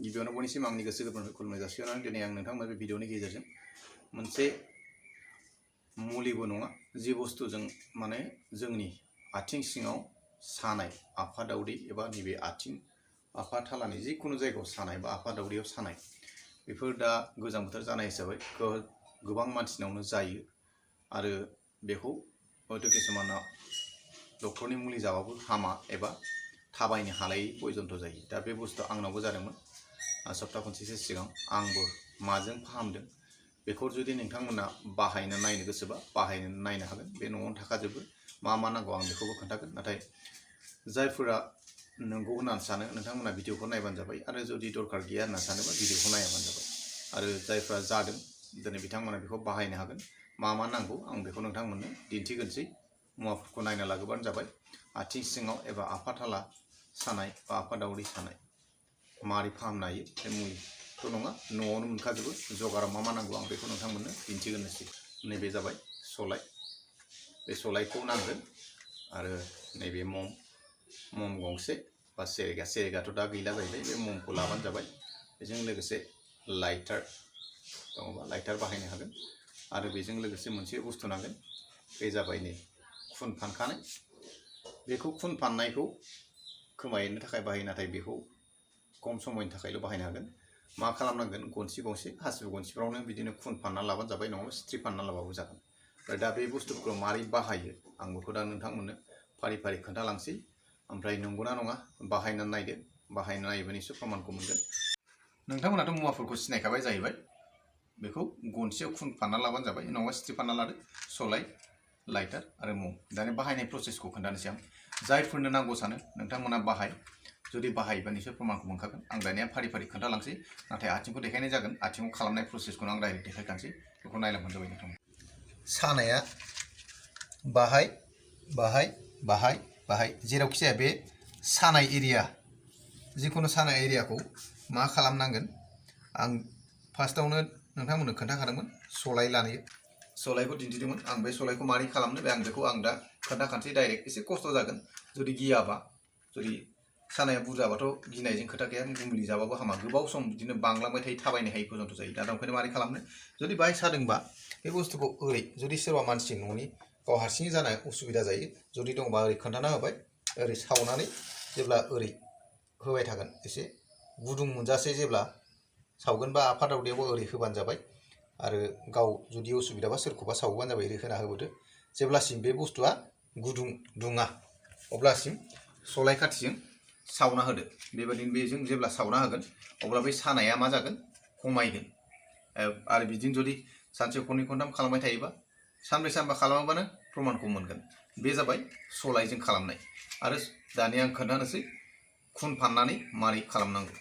गिबियावनो बयनिसिम आंनि गोसो गोरबोनिफ्राय खुलुमनाय जासिहरनानै दिनै आं नोंथांमोन बे भिडिअनि गेजेरजों मोनसे मुलिबो नङा जि बुस्थुजों माने जोंनि आथिं सिङाव सानाय आफा दावदै एबा नैबे आथिं आफा थालानि जिखुनु जायगायाव सानाय बा आफा दावदैयाव सानाय बेफोर दा गोजां बोथोर जानाय हिसाबै गोबां मानसिनावनो जायो आरो बेखौ हयथ' किसुमाना डक्टरनि मुलि जाबाबो हामा एबा थाबायनो हालायै पयजनथ जायो। दा बे बुस्थुआ आंनावबो जादोंमोन सप्ता खनसेसो सिगां आंबो माजों फाहामदों बेखौ जुदि नोंथांमोना बाहायनो नायनो गोसोबा बाहायनो नायनो हागोन। बे न'आवनो थाखाजोबो मा नांगौ आं बेखौबो खोन्थागोन। नाथाय जायफोरा नंगौ होननानै सानो नोंथांमोना भिडिअखौ नायबानो जाबाय आरो जुदि दरकार गैया होनना सानोबा भिडिअखौ नायाबानो जाबाय। आरो जायफ्रा जादों दिनै बिथांमोना बेखौ बाहायनो हागोन। मा नांगौ आं बेखौ नोंथांमोननो दिन्थिगोनसै। मुवाफोरखौ नायना लाग्रोबानो जाबाय। आथिं सिङाव एबा आफा थाला सानाय बा आफा दावदै सानाय मारै फाहामनो हायो बे मुलिथ' नङा, न'आवनो मोनखाजोबो। जगाराव मा नांगौ आं बेखौ नोंथांमोननो दिन्थिगोननोसै। नैबे जाबाय सलाय, बे सलायखौ नांगोन आरो नैबे मम गंसे बा सेरेगाथ' दा गैला जाहैबाय। बे ममखौ लाबानो जाबाय। बेजों लोगोसे लाइटार दङबा लाइटार बाहायनो हागोन आरो बेजों लोगोसे मोनसे बुस्थु नांगोन। बे जाबाय नै खुन फानखानाय। बेखौ खुन फाननायखौ खोमायनो थाखाय बाहायो, नाथाय बेखौ खम समनि थाखायल' बाहायनो हागोन। मा खालामनांगोन, गनसे हासिब गनसेफ्रावनो बिदिनो खुन फानना लाबानो जाबाय, नङाबा स्ट्रि फानना लाबाबो जागोन। दा बे बुस्थुफोरखौ मारै बाहायो आं बेखौ दा नोंथांमोननो फारि फारि खोन्थालांसै। ओमफ्राय नंगौना नङा बाहायनानै नायदो, बाहायना नायोबा निस्सय प्रमाणखौ मोनगोन। नोंथांमोनाथ' मुवाफोरखौ सिनायखाबाय जाहैबाय। बेखौ गनसेयाव खुन फानना लाबानो जाबाय, नङाबा स्ट्रि फानना लादो। सलाय, लाइटार आरो मम। दानि बाहायनाय प्रसेसखौ खोन्थानोसै आं। जायफोरनो नांगौ सानो नोंथांमोना बाहाय, जुदि बाहायोबा निस्सय प्रमाणखौ मोनखागोन। आं दानिया फारि फारि खोन्थालांसै, नाथाय आथिंखौ देखायनाय जागोन। आथिङाव खालामनाय प्रसेसखौनो आं डाइरेक्ट देखायखानोसै, बेखौ नायलांबानो जाबाय नोंथांमोन। सानाया बाहाय बाहाय बाहाय बाहाय जेरावखि जाया बे सानाय एरिया, जिखुनु सानाय एरियाखौ मा खालामनांगोन आं फार्स्टआवनो नोंथांमोननो खोन्थाखादोंमोन। सलाय लानो सलायखौ दिन्थिदोंमोन आं। बे सलायखौ मारै खालामनो बे आं दा खोन्थाखानोसै डाइरेक्ट। एसे खस्थ' जागोन जुदि गियाबा। जुदि सानाया बुरजाबाथ' गिनायजों खोथा गैया, मुलि जाबाबो हामा। गोबाव सम बिदिनो बांलांबाय थायो, थाबायनो हायै पयजन्थ जायो। दा ओंखायनो मारै खालामनो, जुदि बाहाय सादोंबा बे बुस्थुखौ ओरै, जुदि सोरबा मानसि न'नि गाव हारसिङै जानाय उसुबिदा जायो, जुदि दंबा ओरै खोन्थाना होबाय। ओरै सावनानै जेब्ला ओरै होबाय थागोन, एसे गुदुं मोनजासे जेब्ला सावगोन बा आफा दावदैयावबो ओरै होबानो जाबाय। आरो गाव जुदि उसुबिदाबा सोरखौबा सावबानो जाबाय, ओरै होना होबोदो। जेब्लासिम बे बुस्थुआ गुदुं दुङा अब्लासिम सलाय खाथिजों सावना होदो। बेबायदिनो बेजों जेब्ला सावना होगोन अब्ला बे सानाया मा जागोन, खमायगोन। आरो बिदिनो जुदि सानसेयाव खननै खनथाम खालामबाय थायोबा, सानब्रै सानबा खालामाबानो प्रमाणखौ मोनगोन। बे जाबाय सलायजों खालामनाय। आरो दानिया आं खोन्थानोसै खुन फाननानै मारै खालामनांगौ।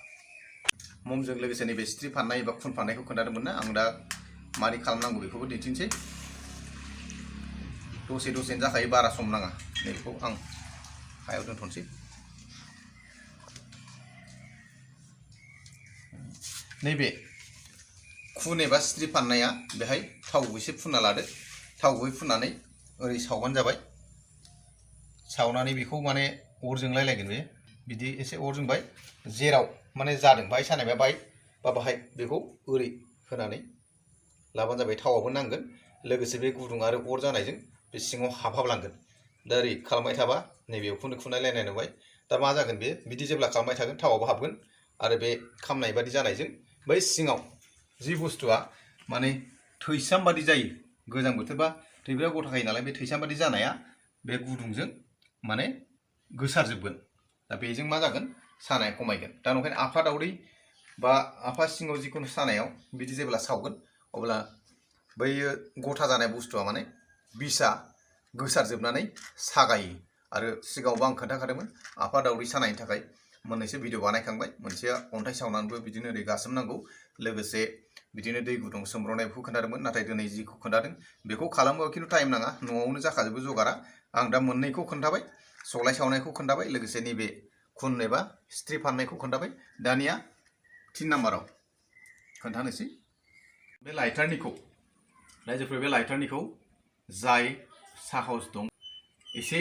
ममजों लोगोसे नैबे स्ट्रि फाननाय एबा खुन फाननायखौ खोन्थादोंमोन ना, आं दा मारै खालामनांगौ बेखौबो दिन्थिनोसै। दसेनो जाखायो, बारा सम नाङा। नैबेखौ आं हायाव दोनथ'नोसै। नैबे खुन एबा स्ट्रि फाननाया बेहाय थाव एसे फुनना लादो। थाव गुबै फुननानै ओरै सावबानो जाबाय। सावनानै बेखौ माने अर जोंलायलायगोन। बे बिदि एसे अर जोंबाय जेराव माने जादों बाहाय सानायबा बाहाय बा बाहाय बेखौ ओरै होनानै लाबानो जाबाय। थावाबो नांगोन लोगोसे बे गुदुं आरो अर जानायजों बे सिङाव हाबहाबलांगोन। दा ओरै खालामबाय थाबा नैबे उखुन्दै खुनायलायनाय नुबाय। दा मा जागोन, बे बिदि जेब्ला खालामबाय थागोन थावाबो हाबगोन आरो बे खामनाय बादि जानायजों बै सिङाव जि बुस्थुआ माने थैसाम बादि जायो। गोजां बोथोरबा थैब्रा गथा खायो नालाय, बे थैसाम बादि जानाया बे गुदुंजों माने गोसारजोबगोन। दा बेजों मा जागोन, सानाया खमायगोन। दा ओंखायनो आफा दावदै बा आफा सिङाव जिखुनु सानायाव बिदि जेब्ला सावगोन अब्ला बैयो गथा जानाय बुस्थुआ माने बिसा गोसारजोबनानै सागायो। आरो सिगाङावबो आं खोन्थाखादोंमोन आफा दावदै सानायनि थाखाय मोननैसो भिडिअ बानायखांबाय। मोनसेया अन्थाइ सावनानैबो बिदिनो ओरै गासोमनांगौ, लोगोसे बिदिनो दै गुदुं सोमब्रनाय बेखौ खोन्थादोंमोन। नाथाय दिनै जिखौ खोन्थादों बेखौ खालामोबा खिन्थु टाइम नाङा, न'आवनो जाखाजोबो जगारा। आं दा मोननैखौ खोन्थाबाय, सलाय सावनायखौ खोन्थाबाय, लोगोसे नैबे खुन एबा स्ट्रि फाननायखौ खोन्थाबाय। दानिया 3 नाम्बाराव खोन्थानोसै बे लाइटारनिखौ। रायजोफोर बे लाइटारनिखौ जाय साहस दं एसे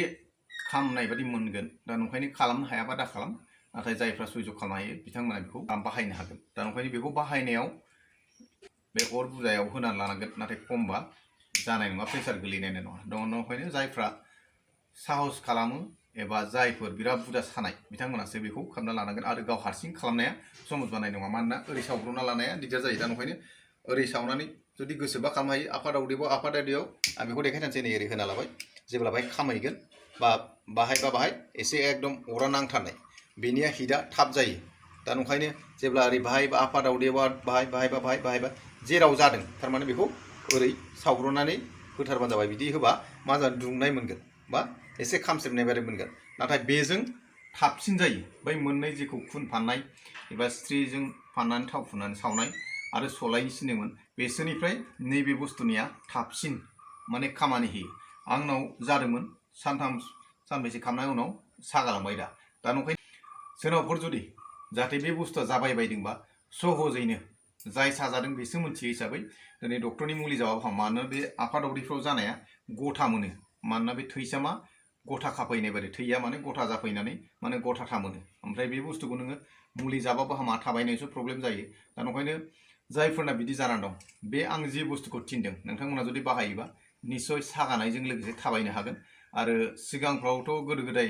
खामनाय बादि मोनगोन। दा ओंखायनो खालामनो हायाबा दा खालाम। नाथाय जायफ्रा सयज' खालामनो हायो बिथांमोना बेखौ बाहायनो हागोन। दा ओंखायनो बेखौ बाहायनायाव बे अर बुरजायाव होनानै लानांगोन, नाथाय खमबा जानाय नङा, प्रेसार गोलैनाय नङा। ओंखायनो जायफ्रा साहस खालामो एबा जायफोर बिराद बुरजा सानाय बिथांमोनासो बेखौ खालामना लानांगोन आरो गाव हारसिं खालामनाया सहज जानाय नङा, मानोना ओरै सावब्रबना लानाया दिगदार जायो। दा ओंखायनो ओरै सावनानै जुदि गोसोबा खालामनो हायो। आफा दाउदैयाव आं बेखौ देखायथानसै, नै ओरै होना लाबाय। जेब्ला बाहाय खामहैगोन बा बाहाय एसे एकदम अरा नांथारनाय, बेनिया हिटआ थाब जायो। दा ओंखायनो जेब्ला ओरै बाहायबा आफा दाउदैयाव बाहायबा जेराव जादों थारमाने बेखौ ओरै सावब्रनानै होथारबानो जाबाय। बिदि होबा मा जागोन, दुंनाय मोनगोन बा एसे खामस्रेबनाय बायदि मोनगोन। नाथाय बेजों थाबसिन जायो। बै मोननै जेखौ खुन फाननाय एबा स्ट्रिजों फाननानै थाव फुननानै सावनाय आरो सलायनि सिनोमोन, बेसोरनिफ्राय नैबे बुस्थुनिया थाबसिन माने खामानि होयो। आंनाव जादोंमोन, सानथाम सानब्रैसो खालामनायनि उनाव सागालांबाय। दा ओंखायनो सोरनावफोर जुदि जाहाथे बे बुस्थुआ जाबाय बायदोंबा सहजैनो जाय साजादों बेसो मोनथियो हिसाबै दिनै डक्टरनि मुलि जाबाबो हामा। मानोना बे आफा दाउदैफ्राव जानाया गथा मोनो, मानोना बे थैसामा गथा खाफैनाय बायदि, थैया माने गथा जाफैनानै माने गथाथा मोनो। ओमफ्राय बे बुस्थुखौ नोङो मुलि जाबाबो हामा, थाबायनायावसो प्रब्लेम जायो। दा ओंखायनो जायफोरना बिदि जानानै दं, बे आं जि बुस्थुखौ थिनदों नोंथांमोना जुदि बाहायोबा निस्सय सागानायजों लोगोसे थाबायनो हागोन। आरो सिगांफ्रावथ' गोदो गोदाय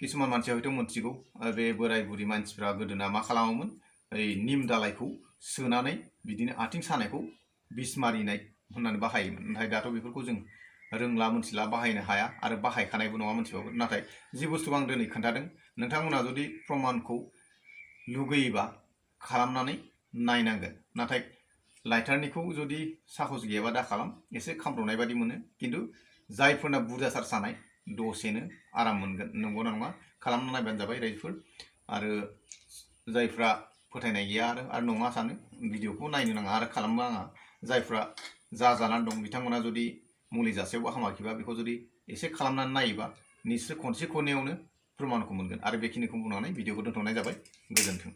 किसुमान मानसिया हयथ' मोनथिगौ, बे बोराय बुरि मानसिफ्रा गोदोना मा खालामोमोन, ओइ निम दालायखौ सोनानै बिदिनो आथिं सानायखौ बिस मारिनाय होननानै बाहायोमोन। नाथाय दाथ' बेफोरखौ जों रोंला, मोनथिला, बाहायनो हाया आरो बाहायखानायबो नङा मोनथिबाबो। नाथाय जि बुस्थुखौ आं दिनै खोन्थादों, नोंथांमोना जुदि प्रमाणखौ लुगैयोबा खालामनानै नायनांगोन। नाथाय लाइटारनिखौ जुदि साहस गैयाबा दा खालाम, एसे खामब्र'नाय बादि मोनो। खिन्थु जायफोरना बुरजाथार सानाय दसेनो आराम मोनगोन। नंगौना नङा खालामना नायबानो जाबाय रायजोफोर। आरो जायफ्रा फोथायनाय गैया आरो नङा सानो, भिडिअखौ नायनो नाङा आरो खालामनो नाङा। जायफ्रा जानानै दं बिथांमोना जुदि मुलि जासेयावबो हामाखैबा बेखौ जुदि एसे खालामनानै नायोबा निस्सय खनसे खननैयावनो प्रमाणखौ मोनगोन। आरो बेखिनिखौ बुंनानै भिडिअखौ दोनथ'नाय जाबाय। गोजोन्थों।